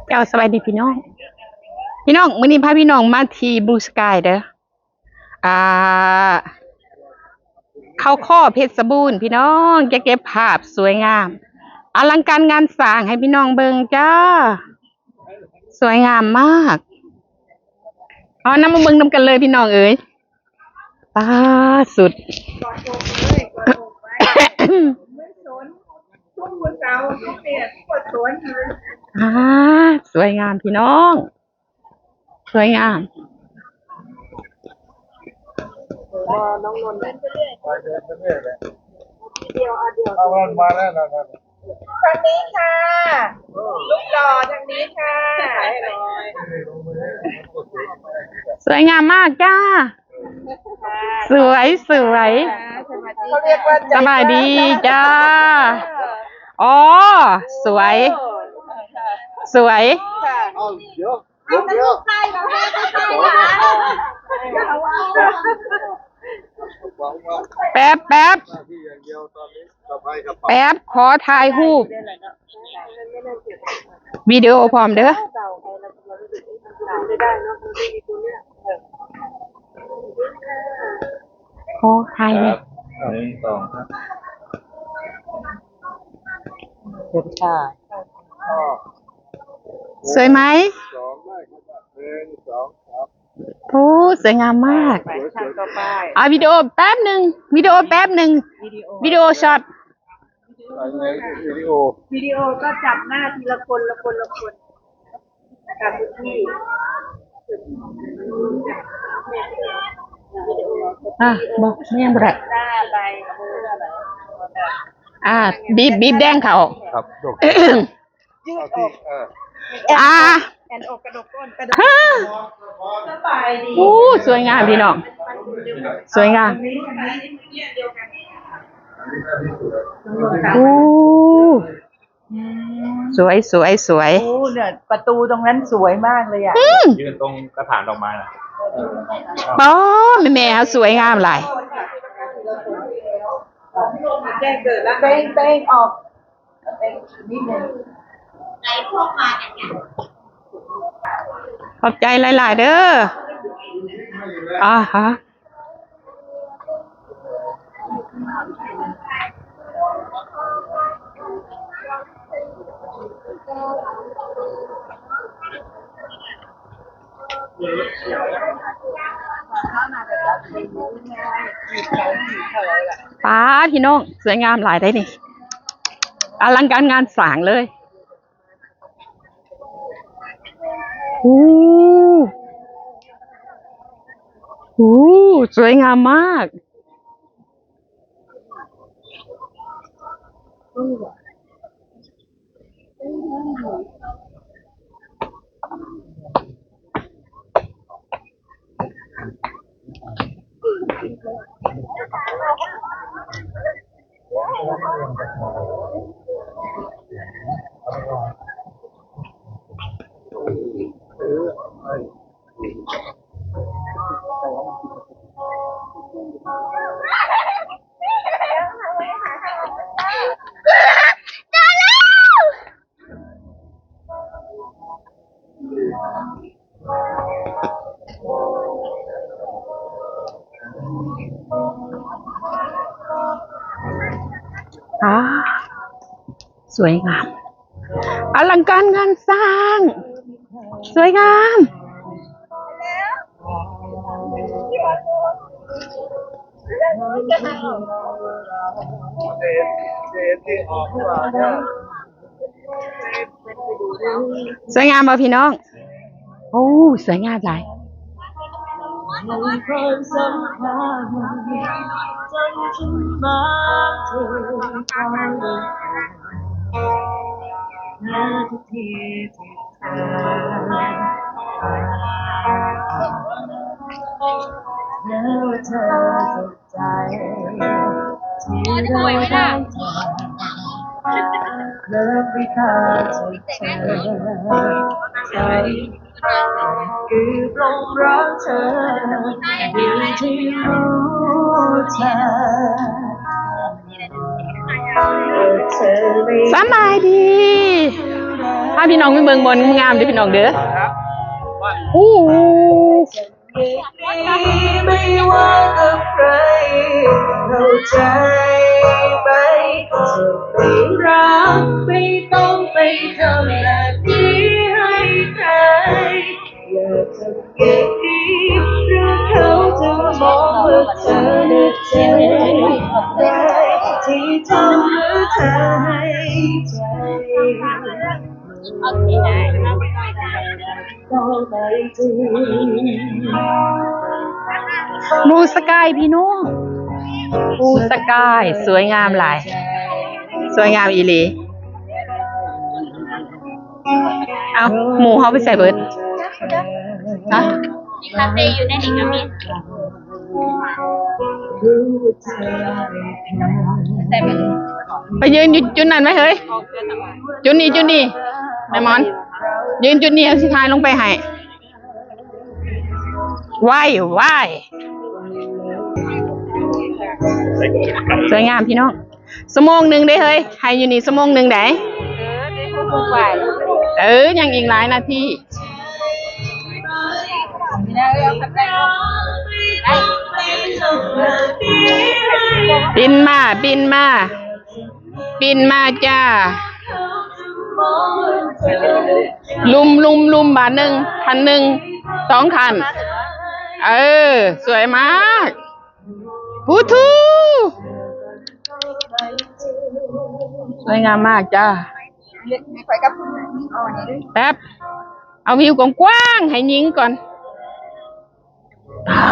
ເຈົ້າ ສະບາຍດີພີ່ນ້ອງ. ພີ່ນ້ອງ ມື້ນີ້ພາພີ່ນ້ອງມາທີ່ບລູສະກາຍເດີ້ ອ່າ ເຂົ້າຄໍ້ເພັດສະບູນພີ່ນ້ອງ. ຈະເກັບພາບສວຍງາມ ອະລັງການງານສ້າງໃຫ້ພີ່ນ້ອງເບິ່ງຈ້າ. ສວຍງາມມາກ. ເອົານຳມາເບິ່ງນຳກັນເລີຍພີ່ນ້ອງເອີຍ. ປາດສຸດ ອ່າ ສວຍງາມພີ່ນ້ອງ ສວຍງາມ. ທາງນີ້ຄ່ະ ຮູບຫຼໍ່ທາງນີ້ຄ່ະ. ສວຍງາມມາກຈ້າ. ສວຍ ສວຍ. ສະບາຍດີຈ້າ. ອໍ ສວຍ ສວຍ. ແປັບ ແປັບ ແປັບ ຂໍຖ່າຍຮູບ ວິດີໂອພ້ອມເດີ້. ຂໍຖ່າຍແດ່. ໜຶ່ງ ສອງ ສາມ. ສວຍໄໝ? ໂອ້ ສວຍງາມມາກ. ອ່າ ວິດີໂອແປັບໜຶ່ງ ວິດີໂອແປັບໜຶ່ງ ວິດີໂອຊັອດ. ວິດີໂອ ວິດີໂອກໍຈັບໜ້າທີລະຄົນ ລະຄົນ ລະຄົນ ກັບທີ່ ອ່າ ບໍ່ ແມ່ນບໍ່ໄດ້. ອ່າ ບີບ ບີບແດງເຂົ້າ. ຄັບ ອ່າ ອ່າ ແອນອອກກະດົກກ່ອນ ກະດົກ. ໂອ້ ສວຍງາມພີ່ນ້ອງ ສວຍງາມ. ໂອ້ ສວຍ ສວຍ ສວຍ. ໂອ້ ເນຍ ປະຕູຕົງນັ້ນສວຍມາກເລີຍອະ. ອືມ ຢືນຕົງກະຖາງດອກໄມ້ນະ. ໂອ້ ແມ່ໆ ເຮົາສວຍງາມຫຼາຍ. ແປ້ງ ແປ້ງອອກ. ຂອບໃຈຫຼາຍໆເດີ້. ອາຮະ ປາດ ພີ່ນ້ອງ ສວຍງາມຫຼາຍເດ້ນີ້ ອະລັງການງານສ້າງເລີຍ. ໂອ້ ໂອ້ ສວຍງາມມາກ. ອາ ສວຍງາມ ອະລັງການງານສ້າງ ສວຍງາມ. ສວຍງາມບໍ່ພີ່ນ້ອງ? ໂອ້ ສວຍງາມຫຼາຍ. ສະບາຍດີ. ພາພີ່ນ້ອງໄປເບິ່ງບ່ອນງາມເດີພີ່ນ້ອງເດີ. ໂອ້ Blue sky ພີ່ນ້ອງ Blue sky ສວຍງາມຫຼາຍ ສວຍງາມອີ່ຫຼີ. ເອົ້າ ໝູ່ເຮົາໄປໃສເບິດ? ຮະ? ມີຄາເຟຢູ່ໃນນີ້ກໍມີ. ໄປຢືນຢູ່ຈຸດນັ້ນໄວ້ເຮີ້ຍ ຈຸດນີ້ ຈຸດນີ້ ແມ່ໝອນ ຢືນຈຸດນີ້ ເຮົາຊິຖ່າຍລົງໄປໃຫ້. ໄວ້ ໄວ້ ສວຍງາມພີ່ນ້ອງ. ຊົ່ວໂມງໜຶ່ງເດ້ເຮີ້ຍ ໃຫ້ຢູ່ນີ້ຊົ່ວໂມງໜຶ່ງໃດ. ເອີ ຍັງອີກຫຼາຍນາທີ. ປິ່ນມາ ປິ່ນມາ ປິ່ນມາຈ້າ. ລຸ່ມ ລຸ່ມ ລຸ່ມ ບາດໜຶ່ງ ຄັນໜຶ່ງ ສອງຄັນ. ເອີ ສວຍມາກ. ປູທູ ສວຍງາມມາກຈ້າ. ແປັບ ເອົາວິວກວ້າງໆໃຫ້ຍິງກ່ອນ. ອາ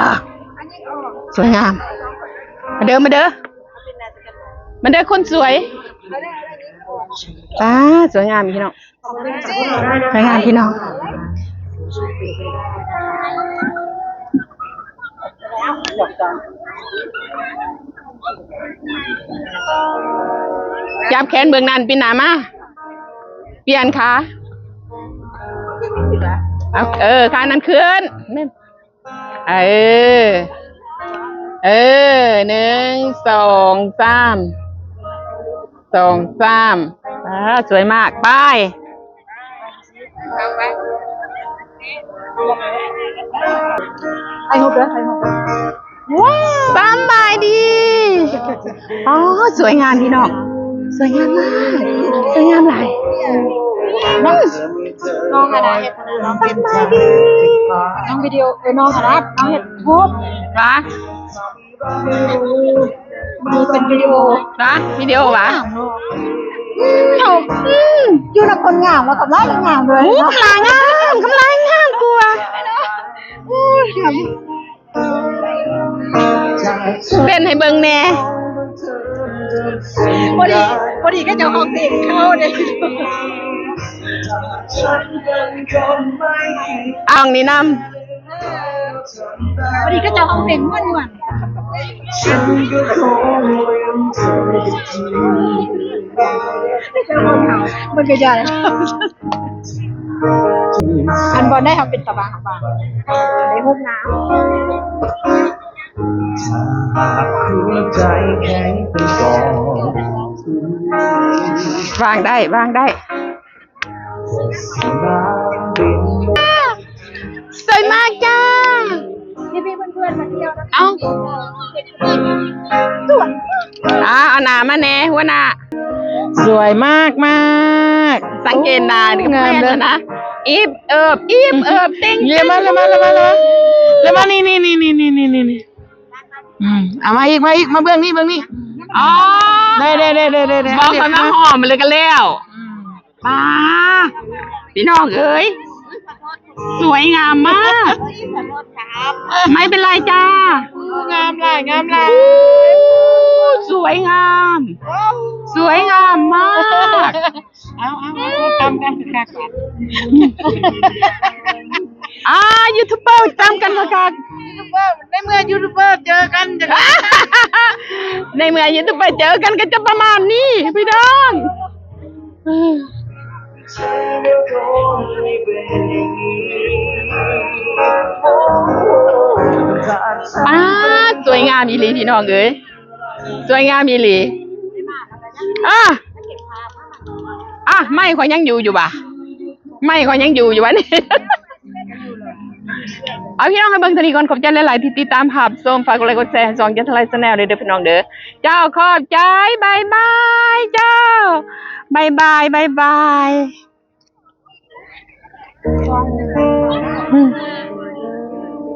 ສວຍງາມ ມາເດີ ມາເດີ ມາເດີຄົນສວຍ. ປາ ສວຍງາມພີ່ນ້ອງ. ສວຍງາມພີ່ນ້ອງ ຈັບແຂນເບື້ອງນັ້ນ ປິ່ນໜ້າມາ ປ່ຽນຂາ ເອົາ ເອີ ຂານັ້ນຂຶ້ນ ແມ່ນ. ເອີ ເອີ ໜຶ່ງ ສອງ ສາມ ສອງ ສາມ. ອາ ສວຍມາກ ໄປ. ຖ່າຍຮູບເດີ ຖ່າຍຮູບ. ວ້າວ ສຳບາຍດີ. ອໍ ສວຍງາມພີ່ນ້ອງ ສວຍງາມມາກ ສວຍງາມຫຼາຍ. ນ້ອງ ນ້ອງອັນນາເຮັດອັນນັ້ນ ນ້ອງເປັນ ສະບາຍດີ ນ້ອງວິດີໂອ ເອີ ນ້ອງອັນນັ້ນ ນ້ອງເຮັດຮູບ ຫວາ ນີ້ເປັນວິດີໂອ ຫວາ ວິດີໂອຫວາ. ອືມ ອືມ ຢູ່ນຳຄົນງາມແລ້ວກໍຫຼາຍງາມເລີຍ. ໂອ້ ກຳລັງງາມ ກຳລັງງາມກວ່າ. ເຕັ້ນໃຫ້ເບິ່ງແດ່. ພໍດີ ພໍດີເຂົາເຈົ້າຮ້ອງເພງເຂົ້າເດ້ ຮ້ອງນີ້ນຳ. ພໍດີເຂົາເຈົ້າຮ້ອງເພງມ່ວນໆ. ມັນກໍຢ່າ ອັນບ່ອນໃດເຮົາເປັນຕາບາງບາງ ໄດ້ຮູບງາມ. ວາງໄດ້ ວາງໄດ້. ສວຍມາກຈ້າ. ມີເພື່ອນໆມາທ່ຽວນຳ. ເອົ້າ ສວຍ ອ່າ ເອົາໜ້າມາແດ່ຫົວໜ້າ. ສວຍມາກມາກ. ສັງເກດໜ້ານີ້ ໂອ້ ງາມເລີຍນະ. ອິບເອີບ ອິບເອີບ ເຕັງ ເຢ້ ມາ ມາ ມາ ມາ ມາ ມາ ນີ້ ນີ້ ນີ້. ອືມ ເອົາມາອີກ ມາອີກ ມາເບື້ອງນີ້ ເບື້ອງນີ້. ອໍ ໄດ້ ໄດ້ ໄດ້ ໄດ້ ໄດ້ ບອກເຂົາມາຫອມເລີຍກໍແລ້ວ. ອືມ ປ້າ ພີ່ນ້ອງເອີຍ ສວຍງາມມາກ. ໄມ່ເປັນໄລຈ້າ. ງາມຫຼາຍ ງາມຫຼາຍ. ໂອ້ ສວຍງາມ ສວຍງາມມາກ. ເອົາ ເອົາ ເອົາ ຕຳກັນຄັກໆ. ອ່າ ຢູທູບເບີຕຳກັນຄັກໆ. ຢູທູບເບີ ໃນເມື່ອຢູທູບເບີເຈີກັນ ໃນເມື່ອຢູທູບເບີເຈີກັນກໍຈະປະມານນີ້ພີ່ນ້ອງ. ປ້າດ ສວຍງາມອີ່ຫຼີພີ່ນ້ອງເອີຍ ສວຍງາມອີ່ຫຼີ. ອ່າ ອ່າ ໄມ້ຂ້ອຍຍັງຢູ່ຢູ່ຫວາ? ໄມ້ຂ້ອຍຍັງຢູ່ຢູ່ວະນີ້. ເອົາ ພີ່ນ້ອງ ໃຫ້ເບິ່ງເທົ່ານີ້ກ່ອນ. ຂອບໃຈຫຼາຍໆທີ່ຕິດຕາມຮັບຊົມ. ຝາກກົດໄລກົດແຊໃຫ້ຊ່ອງຈັນທະໄລ Channel ເດີ ເດີພີ່ນ້ອງເດີ. ເຈົ້າ ຂອບໃຈ. ບາຍບາຍ ເຈົ້າ. ບາຍບາຍ ບາຍບາຍ.